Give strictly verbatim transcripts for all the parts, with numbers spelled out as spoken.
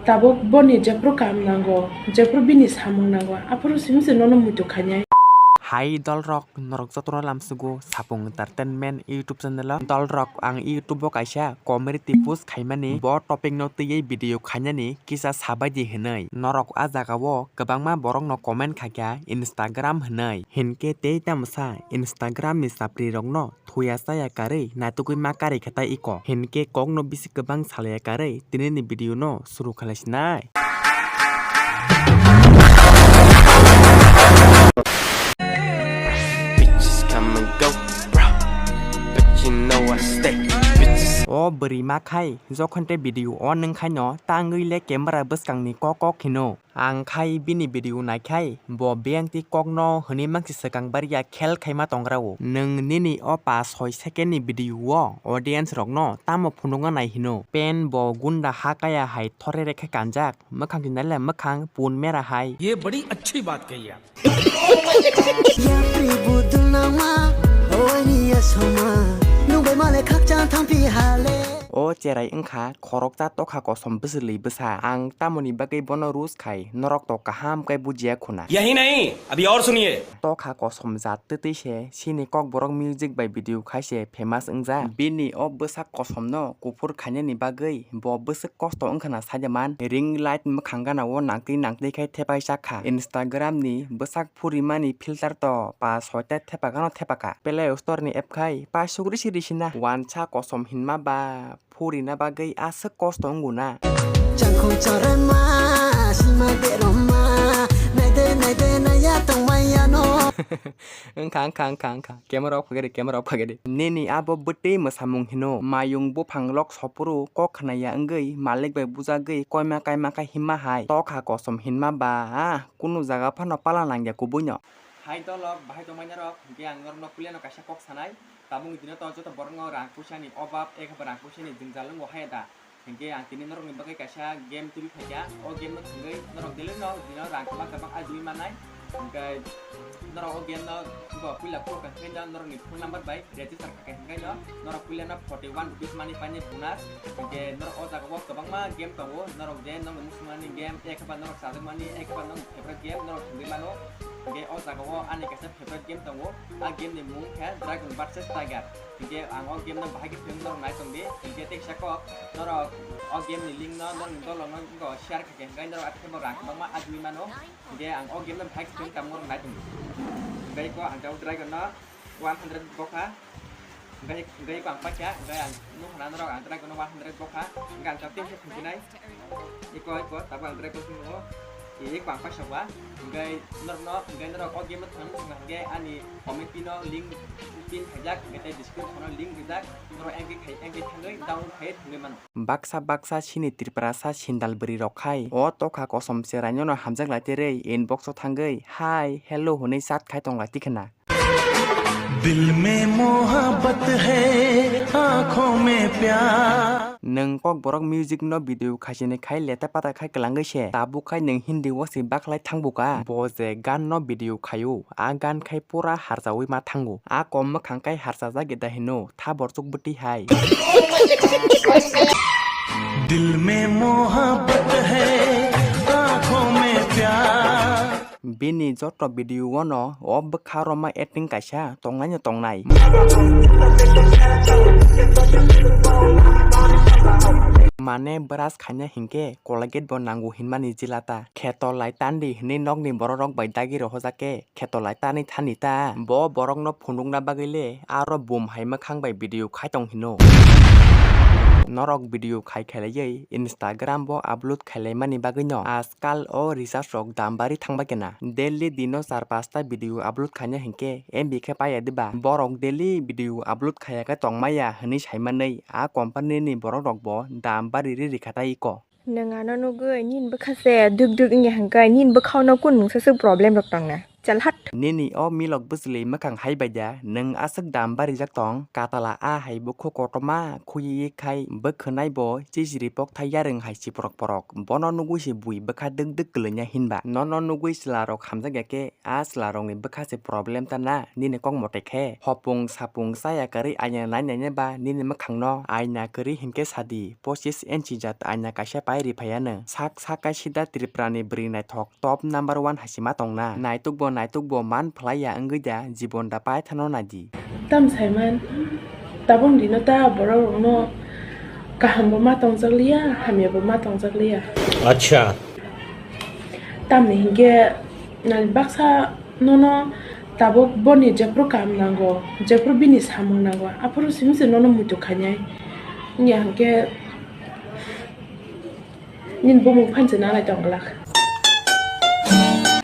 Tabuk boni jephru kam nango, jephru bini samung nango, aphuru simi se nono muitu khainai. Hai dolrok, norok jotono lamsugo Sapung Entertainment YouTube channel o. Dolrok, ang YouTube o kaisa community post khaimani, bo topic no twiwi video khainani kisa sabaidi hinwi. Norok a jaga o kwbangma borok no comment khaikha Instagram hinwi. Hinkhe tei tamsa Instagram ni chapri rokno thuya chaya karwi naitugwi ma karwi khe ta iko. Hinkhe kokno bisi kwbang salaya karwi tinini video no suru khlai sinai. Bitches come and go, bro. But you know I stay. Bitches. O bwrwi ma khai, jokhon te video o nwng khaino tangwi le camera bwskang ni kok kok hino. Ang khai bini video naikhai, bo biyang twi kokno hwnwi mangsi swkang bariya khel khaima tongrao. Nwng nini o pa soi second ni video o audience rokno tamo phunukna nai hino? Pen bo gunda ha kaya hai thore rekhe kanjak, mwkhang twi naile mwkhang pun mera hai. ये बड़ी अच्छी बात कही आप। Yapri budul nangma, o aini yasoma, nungbai male khakchang thangpi hale. O cherai wngkha khoroksa tokha kosom bwswlwi bwsa. Ang tamoni bagwi bono roast khai, norok to kaham khe bujiya khuna. यही नहीं, अभी और सुनिए। Tokha kosom jat twtwi se, sini kokborok music bai video khai se famous wngjak. Bini o bwsak kosom no kuphur khainani bagwi bo bwswk kosto wngkhana sajaman. Ring light mwkhang gana o nangtwi nangtwi khai thepai chak kha. Instagram ni bwsak phurimani filter to pa soita thepa gano thepaka. Play Store ni app khai pa sugri siri sina. Wansa kosom hinma ba phurina bagwi aswk kosto wnguna. Changkhung chorema, sima deroma, naide naide naya tongmaya no. Wngkha, wngkha, wngkha, wngkha. Camera off khaikhe de, camera off khaikhe de. Nini abo bwtwi mwsamung hino, mayung buphang lok sopuru kok khnaya wngwi, malik bai bujagwi, koima kaima khe himma hai. Tokha kosom hinma ba, ah, kunu jaga phano pala nangya kubuino. Hai dolok, bahai tongmani rok, hinkhe ang norokno puilano kaisa kok sanai. Tabuk ni dino to joto borokno rang puisa ni obab, ekhe ba rang puisa ni jwngjal wngo hai da. Hinkhe ang tini norokni bagwi kaisa game tubui phaikha. O game no thwngwi norok daily no dino rang kwbang kwbang ajugwi mannai. Hinkhe norok o game no bo puila khulokha hinkhe no norokni phone number bai register khakha hinkhe no norok puila no forty one rupees money painai bonus. Hinkhe norok o jaga o kwbangma game tongo, norok je norokni muchungmani game, ekhe ba norok chajakmani, ekhe ba norokni favorite game norok thwngwi mano. Hinkhe o jaga o ani kaisa favorite game tongo. A game ni mung khe Dragon versus Tiger. Hinkhe ang o game no bahai khe film norok nai tong di. Hinkhe tei kisa kok norok o game ni link no norok ni dolok no share kha khe hinkhe norok athe bo rang kwbangma ajugwi mano. Hinkhe ang o game no bahai khe film tamo norok nai tong di. Hinkhe ko ang jao Dragon no one hundred bokha. Hinkhe, hinkhe ko ang paikha, hinkhe ang nukha na norok ang Dragon no one hundred bokha. Hinkhe ang jao team se thwngphinai. Iko, iko, tabuk ang try kosong nungo. Iko ang paisa ba. Hinkhe norokno, hinkhe norok o game no thang wngkha hinkhe ani comment pin o link pin khaijak, hinkhe tei description o link rijak. Norok engke khai, engke thangwi download khai thangwi mano. Baksa baksa sini Tripurasa sindal bwrwi rok khai. O tokha kosom cherai no hamjak lai terei inbox o thangwi hi hello hwnwi chat khai tong lai tikhna. दिल में मोहब्बत है, आंखों में प्यार। Nwng kokborok music no video khaisini khai leta pata khai kwlangwi se. Tabuk khai nwng Hindi o se bakhlai thangbuka. Bo je gan no video khaio, a gan khai pura harjaui ma thango. A kom mwkhang khai harjajak da hino, thabor chuk bwtwi hai. दिल में मोहब्बत है, आंखों में प्यार। Bini joto video o no o bwkha roma acting kaisa tongnai no tongnai. Mane brush khaina hinkhe Colgate bo nango hinmani jilata. Kheto lai tandi hinwi nokni borok rok bai dagi rohojak khe kheto lai tani thani ta. Bo borok no phunukna bagwi le aro bum hai mwkhang bai video khai tong hino. Norok video khai khelaiwi Instagram bo upload khailaimani bagwi no. Kal o recharge rok dam bari thangbai kena. Daily dino char pasta video upload khaina hinkhe M B khe paiya diba? Borok daily video upload khaiya khe tongmaya hwnwi saimanwi a company ni borok rok bo dam bari ri rikha tai iko. Nwng ano nugwi nini bwkha se duk duk wngya hinkhe nini bwkhao no kun mungsa swk problem rok tongna? Chal hat. Nini o milok bwchwlwi mwkhang hai bai da, nwng aswk dam barijak tong, katala a hai bukhuk kotorma khuiwi khai bwkhwnai bo chijri pok thai yarwng hai si porok porok. Bono nugwi se bui bwkha dwk dwk kwlwina hinba. Nono nugwi chwla rok hamjak ya khe, a chwla rokni bwkha se problem ta na, nini kok mote khe. Hopung sapung chaya kwrwi aina nai nai ba nini mwkhang no, aina kwrwi hinkhe sadi, pochis inchi jat aina kaisa pai ri phai ya nwng. Sak sak kai sida Tripura ni bwrwi naithok. Top number one hai se ma tong na. Naituk bo, naituk bo man phlai ya wngwi da, jibon da paithano nai di. Tam saiman, tabuk dino ta borok rokno kaham bo ma tongjak liya, hamya bo ma tongjak liya. Acha. Tamni hinkhe nani baksa nono tabuk boni jephru kaham nango, jephru bini samung nango, aphuru simi se nono muitu khainai. Wngya hinkhe Nini bumung phan se nanai tong glak.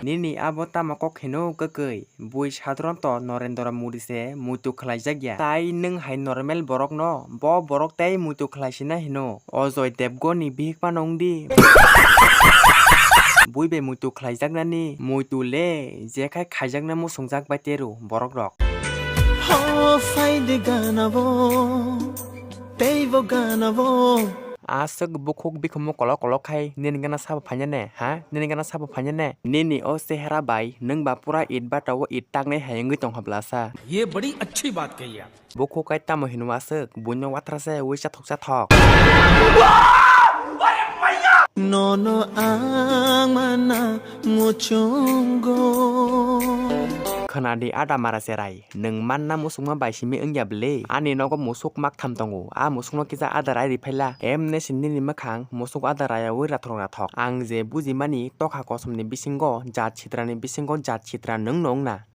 Nini abo tamo kok hino kwkwi? Bui sadronto Narendra Modi se muitu khlaijak ya. Tai nwng hai normal borok no, bo borok tei muitu khlai sina hino. O Joy Devgani bihik phano wng di. Bui bai muitu khlaijaknani muitu le, jekhai khaijakna musungjak bai teru borok rok. Ho phai de gana bo, tei bo gana bo. Aswk bukhuk bikhumu kolok kolok khai nini gana sabo phainane, ha? Nini gana sabo phainane? Nini o chehra bai nwng ba pura it bata o it taknai hai wngwi tong habla sa. Ye badi achhi baat kahi aap. Bukhuk kai tamo hino aswk, buino wathra se ui chathok chathok. Nono ang mana muchungo. Khwnadi ada mara cherai. Nwng manna musukma bai simi wngya bwle? Ani nogo musuk maktham tongo. A musukno kisa adar ai riphaila. Emne se nini mwkhang musuk adar ayaui rathok rathok. Ang je bujimani tokha kosomni bisingo jat sitrani bisingo jat sitra nwngno wngna.